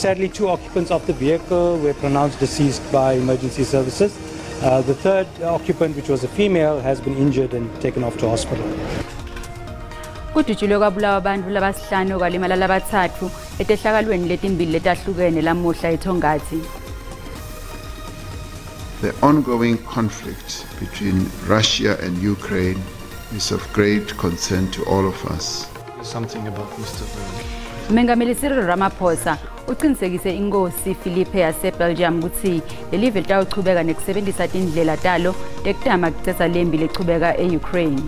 Sadly, two occupants of the vehicle were pronounced deceased by emergency services. The third occupant, which was a female, has been injured and taken off to hospital. Kudutshulwe kwabulawa abantu labasihlanu kwalimala labathathu etehlakalweni letimbili letahlukene lamuhla eThongathi. The ongoing conflict between Russia and Ukraine is of great concern to all of us. Something about Mr. Mengameli Cyril Ramaphosa uqinisekise inkosi Philippe yaseBelgium kutsi lelive litawuchubeka nekusebentisa tindlela talo tekutama kucedza lempi lechubeka e-Ukraine.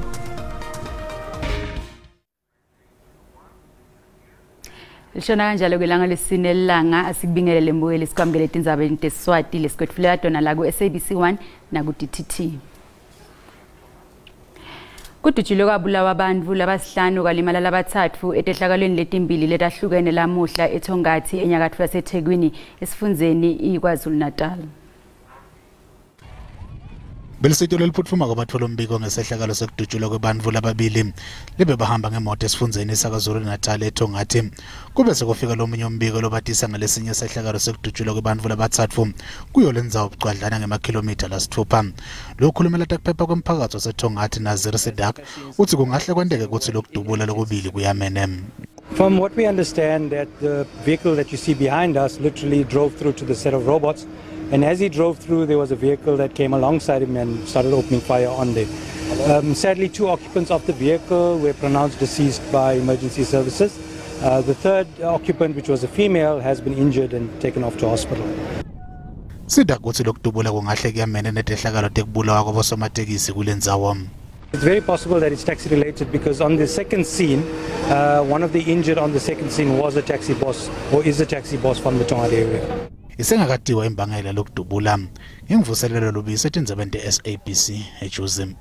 Lishona kanjalo kwelanga lesine lelanga asikubingelele mbukeli sikwamukele tindzaba teSiswati lesikwetfulela tona la ku-SABC 1 naku-DTT. Kudutshulwe kwabulawa abantu labasihlanu kwalimala labathathu etehlakalweni letimbili letahlukene lamuhla eThongathi enyakatfo yaseThekwini esifundzeni iKwaZulu-Natal. Belisito leliphutfuma kwabatfola umbiko ngesehlakalo sekudutshulwa kwebantfu lababili lebe bahamba ngemoto esifundzeni sakaZulu-Natal eThongathi. Kube sekufika lomunye umbiko lobatisa ngalesinye sehlakalo sekudutshulwa kwebantfu labatsatfu kuyo lendzawo bucwadlana ngemakhilomitha lasitfupha. Lokhulumela tekuphepha kwemphakatsi waseThongathi Nazir Sidak utsi kungahle kwenteke kutsi lokudubula lokubili kuyamene. From what we understand, that the vehicle that you see behind us literally drove through to the set of robots. And as he drove through, there was a vehicle that came alongside him and started opening fire on there. Sadly, two occupants of the vehicle were pronounced deceased by emergency services. The third occupant, which was a female, has been injured and taken off to hospital. Sidak utsi lokudubula kungahle kuyamene netehlakalo tekubulawa kwabosomatekisi kulendzawo. It's very possible that it's taxi related because on the second scene, one of the injured on the second scene was a taxi boss or is a taxi boss from the Tongaat area. Isengakatiwa imbangela lokudubula. Imvuselelo lubisi etindzabeni te-SABC eJozi.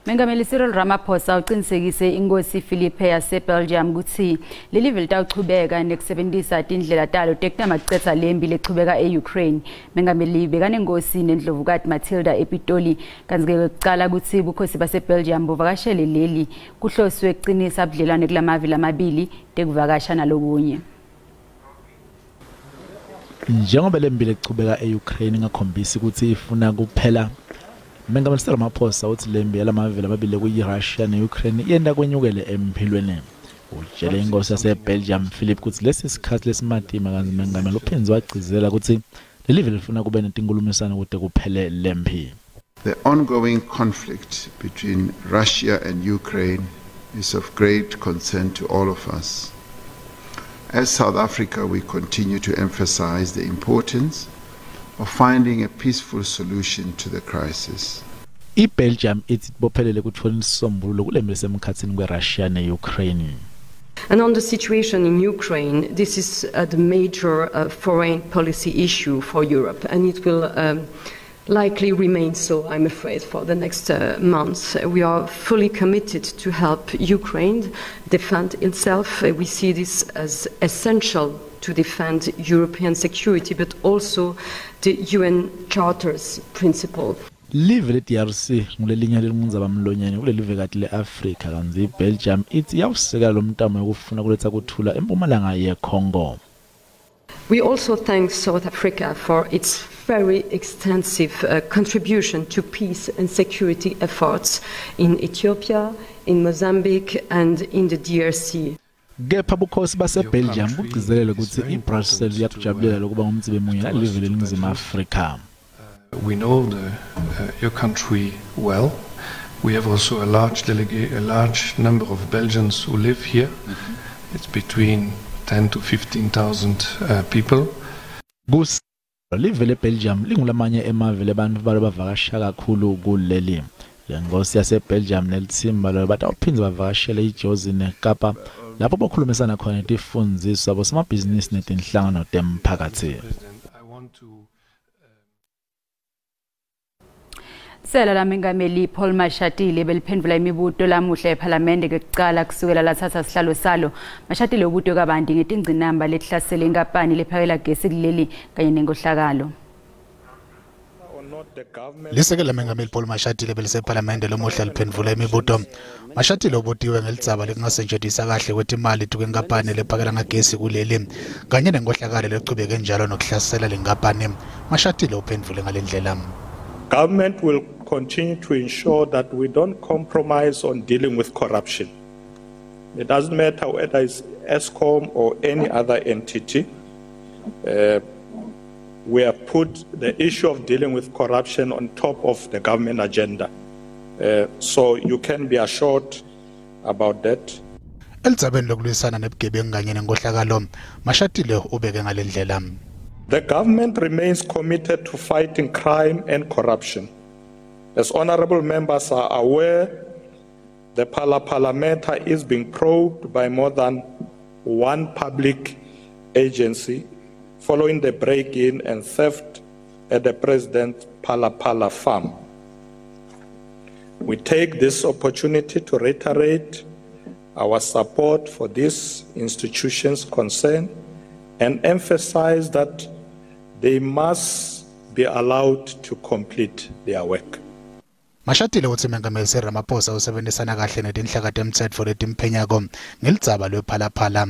Mengameli Cyril Ramaphosa uqinisekise inkosi Philippe yaseBelgium kutsi lelive litawuchubeka nekusebentisa tindlela talo tekutama kucedza lempi lechubeka e-Ukraine. Mengameli bekanenkosi nendlovukati Matilda ePitoli kantsi-ke kucala kutsi bukhosi baseBelgium buvakashele leli kuhloswe kucinisa budlelwane kulamave lamabili tekuvakasha nalokunye. Njengoba lempi lechubeka e-Ukraine ingakhombisi kutsi ifuna kuphela, Mengameli Cyril Ramaphosa utsi lempi yalamave lamabili kuyi-Russia ne-Ukraine yenta kwenyukele emphilweni. Utjele inkosi yaseBelgium Philip kutsi lesi sikhatsi lesimatima kantsi mengameli uphindze wagcizelela kutsi lelive lifuna kube netinkhulumiswano kute kuphele lempi. The ongoing conflict between Russia and Ukraine is of great concern to all of us. As South Africa, we continue to emphasize the importance of finding a peaceful solution to the crisis. IBelgium ithi ibophelele kutfola isisombululo kulempi lesemkhatsini kweRussia ne-Ukraine. And on the situation in Ukraine, this is the major foreign policy issue for Europe, and it will likely remain so, I'm afraid, for the next months. We are fully committed to help Ukraine defend itself. We see this as essential to defend European security, but also the UN Charter's principle. Live le-DRC ngulelinye lelingundzabamlonyeni kulelivekati le-Afrika kantsi iBelgium itsi iyawusekela lo mtamo wekufuna kuletsa kuthula empumalanga yeCongo. We also thank South Africa for its very extensive contribution to peace and security efforts in Ethiopia, in Mozambique, and in the DRC. Kepha bukhosi baseBelgium bugcizelele kutsi iBrussels iyakujabulela lokuba ngumtsibe munye nalelive leNingizimu Afrika. We know your country well. We have also a large number of Belgians who live here. It's between 10 to 15,000 people. Live leBelgium lingulamanye emave lebantfu balo bavakasha kakhulu kuleli. Lenkosi yaseBelgium nelitsimba lalo batawuphindze bavakashele iJozi neKapa lapho bakhulumisana khona netifundziswa bosomabhizinisi netinhlangano temphakatsi. Sela la mengameli Paul Mashatile beliphendvula imibuto lamuhla ePhalamende kwekucala kusukela lathatha sihlalo salo. Mashatile ubutwe kabanti ngetingcinamba letihlasele inkampani lephakela gesi kuleli kanye nenkohlakalo. Lisekela Mengameli Paul Mashatile belisephalamende lomuhla liphendvula imibuto. Mashatile ubutiwe ngelitsaba lekungasetjentiswa kahle kwetimali tukenkampani lephakela ngagesi kuleli kanye nenkohlakalo lechubeke njalo nokuhlasela lenkampani. Mashatile uphendvule ngalendlela. Government will continue to ensure that we don't compromise on dealing with corruption. It doesn't matter whether it's Eskom or any other entity. We have put the issue of dealing with corruption on top of the government agenda. So you can be assured about that. Elitsabeni lokulwisana nebugebengu kanye nenkohlakalo, Mashatile ubeke ngalendlela. The government remains committed to fighting crime and corruption. As honorable members are aware, the Phala matter is being probed by more than one public agency following the break-in and theft at the President Phala farm. We take this opportunity to reiterate our support for these institutions concerned and emphasize that they must be allowed to complete their work. Mashatile utsi Mengameli Cyril Ramaphosa usebenzisana kahle netinhlaka temtsetfo letimphenyako ngelitsaba lwePhala Phala.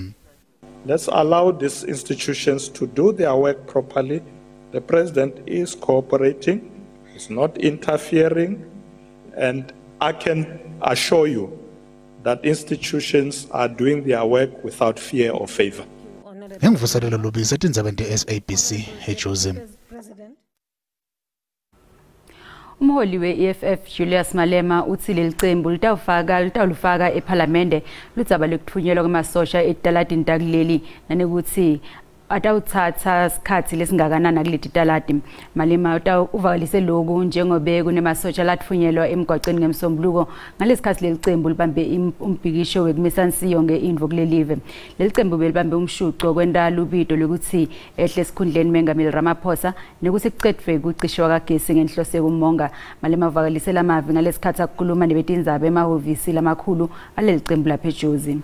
Let's allow these institutions to do their work properly. The president is cooperating, is not interfering, and I can assure you that institutions are doing their work without fear or favor. Ngivuselelo Lubisi etindzabeni te-SABC eJozi. Umholi we-EFF Julius Malema utsi lelicembu litawulufaka ephalamende ludzaba lwekutfunyelwa kwemasosha etitaladi takuleli nanekutsi atawutsatsa sikhatsi lesingakanani kuleti taladi. Malema uvakalise loku njengobe kunemasosha latfunyelwa emgwacweni ngemsombuluko ngalesikhatsi lelicembu libambe umbhikisho wekumisa nsiyo nge-indvo kulelive. Lelicembu belibambe umshuco kwenta lubito lwekutsi ehle esikhundleni Mengameli Ramaphosa nekutsi kucedvwe kucishwa kagesi ngenhloso yekumonga. Malema uvakalise lamavi ngalesikhatsi akukhuluma nebetindzaba emahhovisi lamakhulu alelicembu lapha eJozi.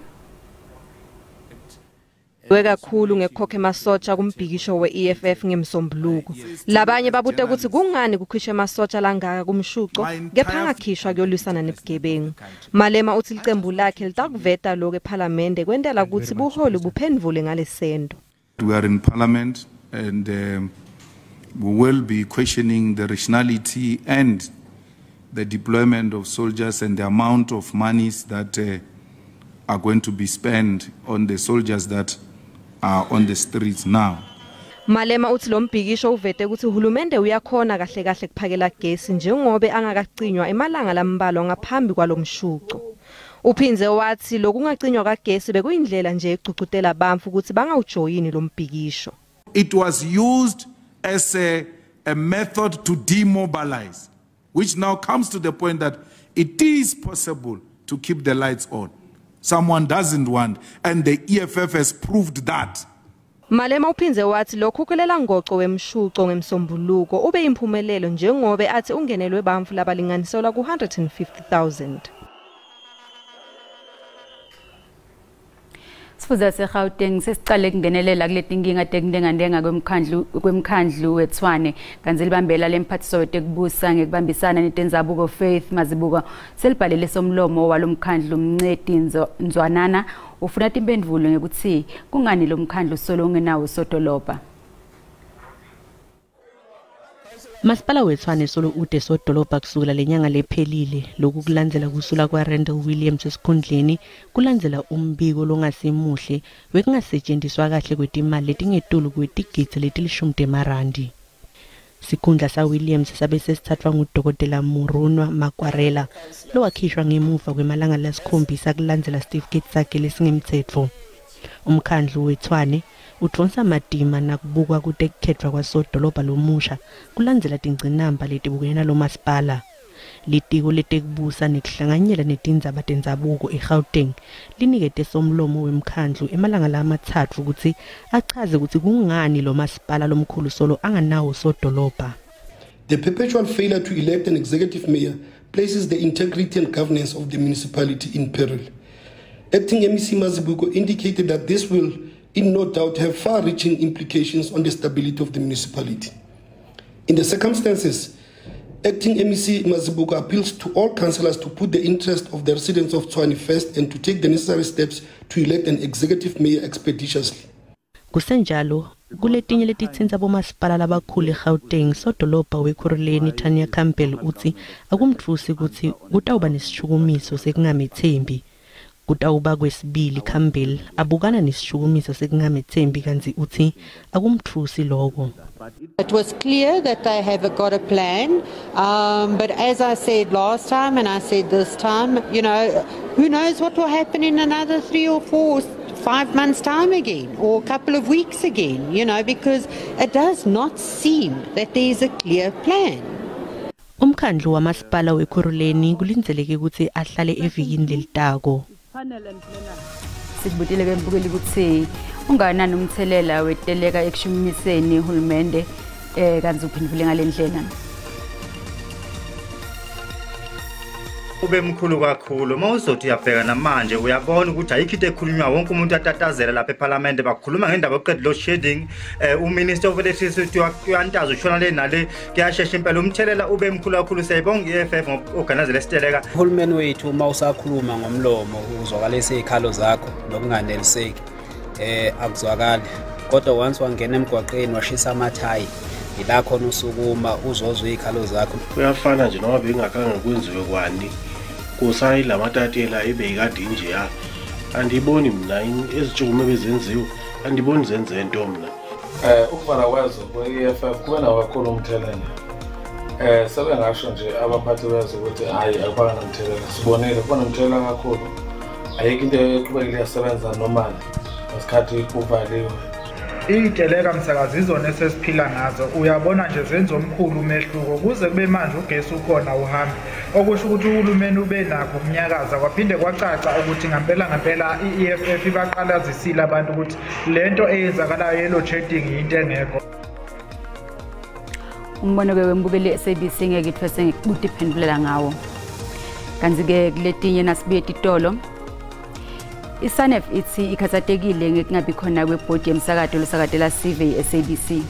Kakhulu ngekukhokha emasotsha kumbhikisho we-EFF ngemsombuluko. Labanye babuta ukuthi kungani kukhishwe emasotsha langaka kumshuco kepha angakhishwa kuyolwisana nebugebengu. Malema utsi licembu lakhe litakuveta lokho ephalamende kwentela ukuthi buholi buphendvule ngalesento. We are in parliament and we will be questioning the rationality and the deployment of soldiers and the amount of monies that are going to be spent on the soldiers that are on the streets now. Malema utsi lo mbhikisho uvete ukuthi uhulumende uyakhona kahle kahle kuphakela gesi njengobe angakacinywa emalanga lambalwa ngaphambi kwalomshuco. Uphindze wathi lokungacinywa kagesi bekuyindlela nje egcugcutela abantu ukuthi bangawujoyini lo mbhikisho. It was used as a method to demobilize, which now comes to the point that it is possible to keep the lights on. Someone doesn't want, and the EFF has proved that. Malema uphindze wathi lokhu kulela ngoco wemshuco ngemsombuluko ube impumelelo njengobe athi ungenelwe bantfu labalinganiselwa ku-150,000. Sifundza seGauteng sesicale kungenelela kuletinkinga tekundengandenga kwemkhandlu weTshwane kantsi libambela lemphathiso wetekubusa ngekubambisana netendzabuko Faith Mazibuko selibhalele somlomo walomkhandlu Mncedi Nzwanana ufuna timphendvulo ngekutsi kungani lomkhandlu solo ungenawo sodolobha. Masipala weTshwane solo ude sodolobha kusukela lenyanga lephelile. Lokhu kulandzela kusula kwa-Randall Williams esikhundleni kulandzela umbiko longasimuhle wekungasetshenziswa kahle kwetimali letingetulu kwetigidzi letilishumi temarandi. Sikhundla saWilliams sabe sesithathwa ngudokotela Murunwa Makwarela lowakhishwa ngemuva kwemalanga lasikhombisa kulandzela sitifiketi sakhe lesingemtsetfo. Umkhandlu weTshwane udvonsa matima nakubukwa kutekukhethwa kwasodolobha lomusha kulandzela tingcinamba letibukene nalomasipala. Litiko letekubusa nekuhlanganyela netindzaba tendzabuko eGauteng linikete somlomo wemkhandlu emalanga lamathathu ukuthi achaze ukuthi kungani lo masipala lomkhulu solo anganawo sodolobha. The perpetual failure to elect an executive mayor places the integrity and governance of the municipality in peril. Acting MEC Mazibuko indicated that this will in no doubt have far-reaching implications on the stability of the municipality. In the circumstances, Acting MEC Mazibuko appeals to all councillors to put the interest of the residents of Tshwane first and to take the necessary steps to elect an executive mayor expeditiously. Kusenjalo, kuletinye letitsintsa bomasipala labakhulu eGauteng, sodolobha weKurhuleni Tanya Campbell utsi akumtfusi kutsi kutawuba nesishukumiso sekungamethembi. Kutawuba kwesibili Campbell abukana nesishukumiso sekungamethembi kantsi utsi akumtfusi loko. It was clear that they have got a plan, but as I said last time and I said this time, you know, who knows what will happen in another 3 or 4 or 5 months' time again, or a couple of weeks again, you know, because it does not seem that there is a clear plan. Umkhandlu wamasipala weKurhuleni kulindzeleke kutsi ahlale evikini lelitako. Sikubutile ke mbukeli kutsi unganani umthelela weteleka ekushukumiseni uhulumende kantsi uphendvule ngalendlela. Ube mkhulu kakhulu uma uzothi uyabheka namanje uyabona ukuthi ayikho into ekhulunywa, wonke umuntu atatazela lapha eParliament bakhuluma ngendaba yokuqeda load shedding. UMinister of Electricity uyantaza ushona le nale, kuyashesha impela. Umthelela ube mkhulu kakhulu, siyayibonga i-EFF ngoku-organize lesiteleka. Uhulumeni wethu uma usakhuluma ngomlomo uzwakalisa izikhalo zakho nokunganeliseki, akuzwakali, kodwa once wangena emgwaqeni washisa amathayi ila khona usukuma uzozwa izikhalo zakho. Kuyafana nje noma bengakhange kwenziwe kwani, kusayila matatela ebeyikade nje andiboni mina ezitshukume bezenziwe, andiboni zenze nto mina. Ukuvala kwazo kwe-EFF kube nawo kakhulu umthelela. Sebengasho nje abaphathi bezwe ukuthi hhayi akubanga nomthelela, sibonile kuba nomthelela kakhulu. Ayikho into eqhubekile iyasebenza normal ngesikhathi kuvaliwe. Iy'teleka msakazi izona esesiphila ngazo, uyabona nje zenza omkhulu umehluko. Kuze kube manje ugesi ukhona uhambe, okusho ukuthi uhulumeni ube nakho ukunyakaza, kwaphinde kwacaca ukuthi ngampela ngampela i-EFF ibaqalazisile abantu ukuthi lento eyenzakalayo ye-load shedding yinto engekho. Umbono ke wembukeli SABC ngeke ithwese ngikutiphendulela ngawo. Kantsi-ke kuletinye nasibuye titolo. ISANEF ithi ikhathatekile ngekungabi khona kwebhodi yemsakato losakatela sive i-SABC.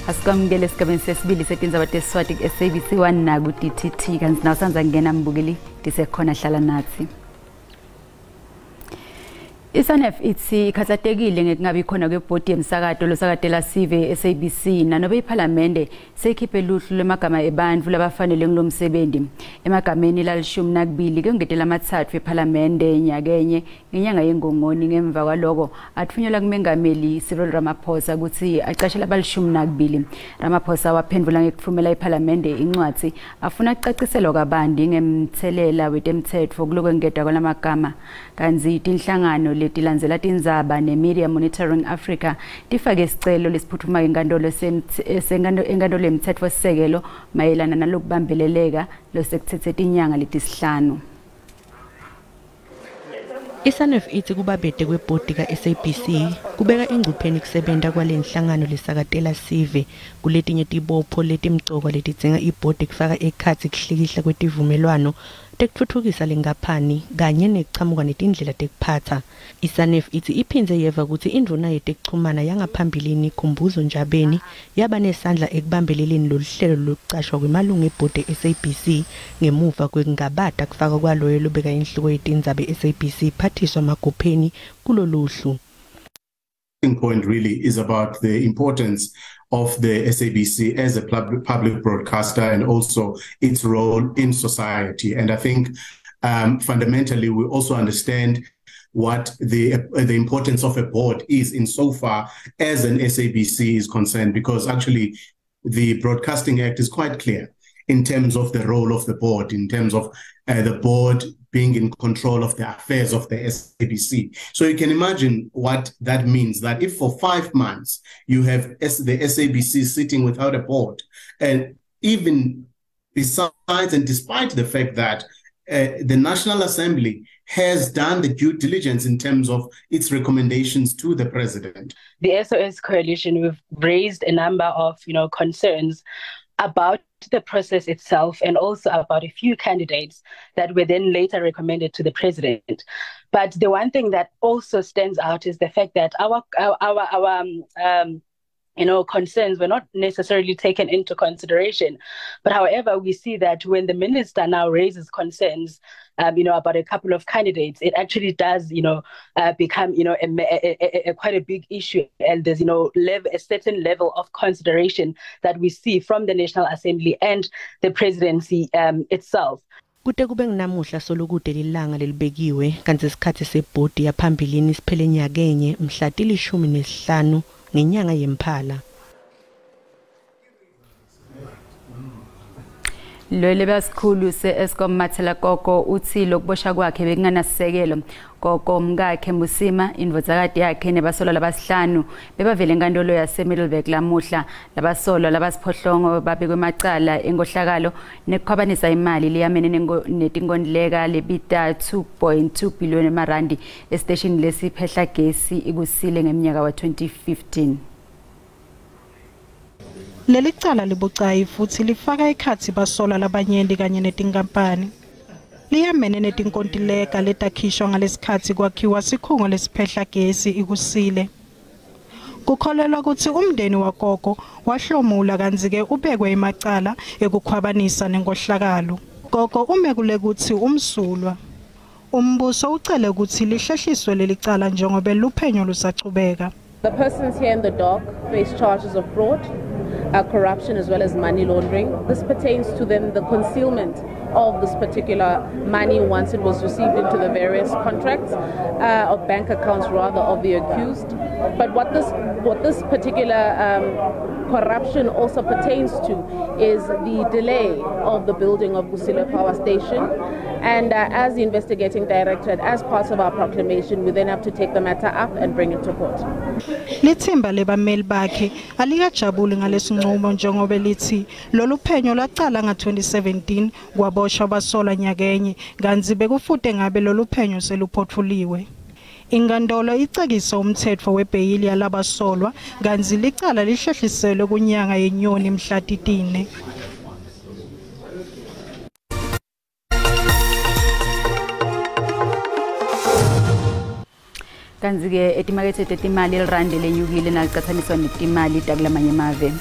Asikwamukele esigabeni sesibili setindzaba teSiswati ku-SABC 1 naku-DTT, kantsi nawusandza kungena mbukeli tisekhona hlala natsi. ISANEF ithi ikhathatekile ngekungabi khona kwebhodi yemsakato losakatela sive SABC nanobe iPhalamende seyikhiphe luhlu lwemagama ebantfu labafanele ngulomsebenzi. Emagameni lalishumi kwengetela 3 ePhalamende nyakenye ngenyanga yeNgongoni. Ngemva kwaloko athunyelwa kumengameli Cyril Ramaphosa kutsi acashele abalishumi. Ramaphosa waphendvula ngekutfumela iPhalamende incwadzi afuna kucaciselwa kabanti ngemtselela wetemtsetfo kulokwengeta kwalamagama. Kantsi tinhlangano letilandzela tindzaba ne-Media Monitoring Africa tifake isicelo lesiphuthumayo enkantolo yemtsetfosisekelo mayelana nalokubambeleleka losekutsetse tinyanga letisihlanu. ISANEF ithi kubabede kwebhodi ka-SABC kubeka engcupheni kusebenta kwalenhlangano lesakatela sive. Kuletinye tibopho letimcoka letidzinga ibhodi kufaka ekhatsi kuhlikihla kwetivumelwano tekutfutfukisa lenkampani kanye nekuchamuka netindlela tekuphatsa. ISANEF ithi iphindze yeva kutsi indvuna yetekuchumana yangaphambilini Khumbuzo Ntshavheni yaba nesandla ekubambeleleni loluhlelo lokucashwa kwemalungu ebhodi e-SABC ngemuva kwekungabata kufakwa kwaloyo lobeka inhloko yetindzaba e-SABC Phathiswa Magopeni kuloluhlu. Point really is about the importance of the SABC as a public broadcaster and also its role in society. And I think fundamentally we also understand what the importance of a board is insofar as an SABC is concerned, because actually the Broadcasting Act is quite clear in terms of the role of the board, in terms of the board being in control of the affairs of the SABC. So you can imagine what that means, that if for 5 months you have the SABC sitting without a board, and even besides and despite the fact that the National Assembly has done the due diligence in terms of its recommendations to the president. The SOS Coalition, we've raised a number of, concerns about the process itself and also about a few candidates that were then later recommended to the president. But the one thing that also stands out is the fact that our you know, concerns were not necessarily taken into consideration. But however, we see that when the minister now raises concerns, you know, about a couple of candidates, it actually does, you know, become, you know, a quite a big issue. And there's, you know, a certain level of consideration that we see from the National Assembly and the presidency itself. Kute kube nginamuhla solokude lilanga lelibekiwe kanti isikhathi sebhodi yaphambilini siphele nyakenye mhla 15 ngenyanga yeMphala. Lo lebasikhulu se-Eskom Matshela Koko uthi lokubosha kwakhe bekunganasisekelo. Koko mkakhe Musima indvodzakati yakhe nebasolwa labasihlanu bebavele enkantolo yaseMiddelburg lamuhla. Labasolwa labasiphohlongo babekwe emacala enkohlakalo nekukhwabanisa imali leyamene netinkontileka lebita 2.2 billion emarandi esiteshini lesiphehla gesi iKusile ngeminyaka wa-2015. Leli cala libucayi futhi lifaka ikhathi basolwa labanyenti kanye netinkampani. Liyamene netinkontileka letakhishwa ngalesikhathi kwakhiwa sikhungo lesiphehla gesi iKusile. Kukholelwa ukuthi umndeni waKoko wahlomula kantsi-ke ubekwe emacala ekukhwabanisa nenkohlakalo. Koko umekule kutsi umsulwa. Umbuso ucele ukuthi lihlehliswe leli cala njengoba luphenyo lusachubeka. The persons here in the dock face charges of fraud, corruption as well as money laundering. This pertains to them the concealment of this particular money once it was received into the various contracts or bank accounts rather of the accused. But what this particular corruption also pertains to is the delay of the building of Kusile Power Station. And as the investigating directorate, as part of our proclamation, we then have to take the matter up and bring it to court. Lithimba lebameli bakhe alikajabuli ngalesinqumo njengoba lithi lolu phenyo lwacala nga-2017 kwaboshwa abasolwa nyakenye kantsi bekufute ngabe lolu phenyo seluphothuliwe. Inkantolo icekise umthetho webheyili yalabasolwa kantsi licala lihlehliselwe kunyanga yeNyoni mhla 4. Kanti-ke etimakethe tetimali elirandi lenyukile nalicatsaniswa netimali takulamanye emave.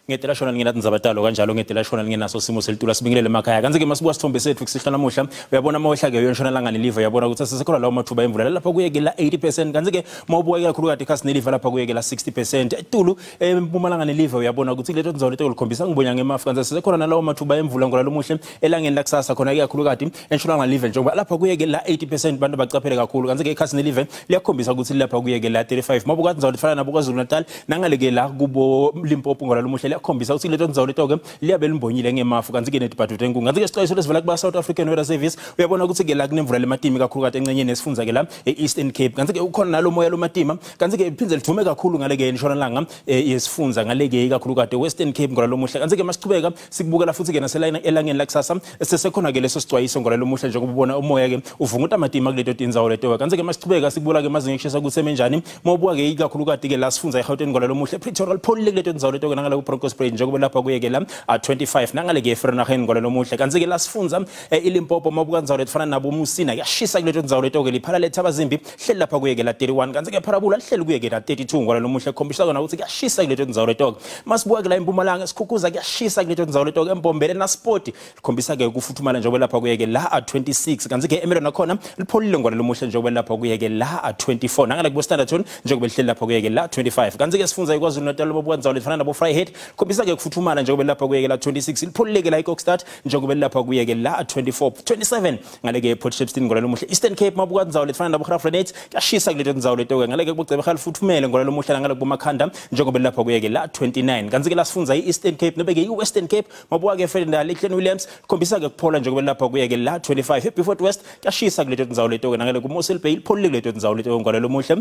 Ngetela shona lingenathi nzabatalo kanjalo ngetela shona lingenaso simo selitula sibingelele emakhaya. Kanti ke masibuka sithombe sethu kusihlwa namuhla uyabona mawehla ke uyonshonalanga neliva uyabona ukuthi sesekhona lawo mathuba emvula lapha kuyekela 80%. Kanti ke mawubuka kakhulu kade ikhasi neliva lapha kuyekela 60% etulu empumalanga neliva uyabona ukuthi leto ndzawo leto likhombisa ngibonya ngemafu. Kanti sesekhona nalawo mathuba emvula ngola lomuhle elangeni lakusasa khona ke kakhulu kade entshonalanga neliva njengoba lapha kuyekela 80% bantu bacaphele kakhulu. Kanti ke ikhasi neliva liyakhombisa ukuthi lapha kuyekela 35 mawubuka ndzawo lefana nabo KwaZulu Natal nangaleke la kubo Limpopo ngola lomuhle khombisa ukuthi leto ndzawo leto ke liyabe limbonyile ngemafu. Kanti ke netibhadu tenkungu. Kanti ke sixwayiso lesivela kuba South African Weather Service uyabona ukuthi ke la kunemvula lematimi kakhulu kade encenyeni esifundza ke la e-Eastern Cape. Kanti ke ukhona nalo moya lomatima. Kanti ke iphindze lidvume kakhulu ngale ke entshonalanga yesifundza ngale ke kakhulu kade Western Cape ngola lomuhle. Kanti ke masichubeka sikubukela futhi ke naselana elangeni lakusasa sesekhona ke leso sixwayiso ngola lomuhle njengoba ubona umoya ke uvunguta amatima kuleto tindzawo leto. Kanti ke masichubeka sikubula ke mazinga ekushisa kusemenjani mawubuka ke kakhulu kade ke la sifundza eGauteng ngola lomuhle Pretoria lipholile kuleto tindzawo leto ke nangale ku Bronkhorstspruit njengoba lapha kuyekela 25 nangale ke eFreenagen ngola lomuhle. Kanti ke la sifundza iLimpopo mawubuka ndzawo letifana nabo Musina kuyashisa kuleto ndzawo leto ke liphala lethabazimbi hleli lapha kuyekela 31. Kanti ke Pharabula lihleli kuyekela 32 ngola lomuhle khombisa kona ukuthi kuyashisa kuleto ndzawo leto. Masibuka ke la eMpumalanga sikhukhuza kuyashisa kuleto ndzawo leto ke eMbombela naSport likhombisa ke kufuthumala njengoba lapha kuyekela 26. Kanti ke eMelo nakhona lipholile ngola lomuhle njengoba lapha kuyekela 24 nangale kubo Standerton njengoba lihleli lapha kuyekela 25. Kanti ke sifundza iKwaZulu Natal babuka ndzawo letifana nabo Vryheid Khombisa ke kufuthumala njengoba lapha kuyeke la 26, lipholileke la iKokstad njengoba lapha kuyeke la 24, 27 ngaleke ePort Shepstone ngolalomuhle. Eastern Cape mabuka ndzawo letifana nabo Graaff-Reinet kuyashisa kuleto ndzawo leto ke ngaleke kubucebe lifuthumele ngolalomuhle ngale kubomakhanda njengoba lapha kuyeke la 29. Kanti ke lasifundza iEastern Cape nobe ke iWestern Cape mabuka ke Ferdinand Clan Williams khombisa ke kuphola njengoba lapha kuyeke la 25. Beaufort West kuyashisa kuleto ndzawo leto ke nangale kuMossel Bay lipholile kuleto ndzawo leto ngolalomuhle.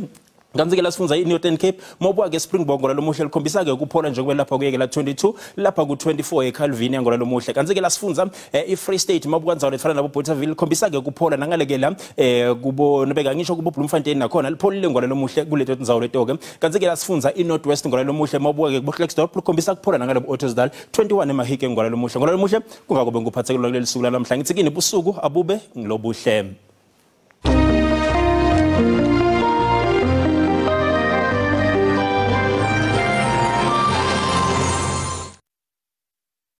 Kanti ke lasifundza iNorthern Cape mabuka ke Springbok ngolalomuhle likhombisa ke kuphola njengoba lapha kuyeke la 22, lapha ku 24 eCalvinia ngolalomuhle. Kanti ke lasifundza iFree State mabuka ndzawo lefana nabo Bothaville likhombisa ke kuphola nangale la kubo nobeka ngisho kubo Bloemfontein nakhona lipholile ngolalomuhle kuleto ndzawo leto ke. Kanti ke lasifundza iNorth West ngolalomuhle mabuka ke kubo Klerksdorp likhombisa kuphola nangale ku Ottosdal 21 emahike ngolalomuhle. Ngolalomuhle kungako benguphathekile kuleli suku lanamhlanje. Ngithi kini busuku abube ngilobuhle.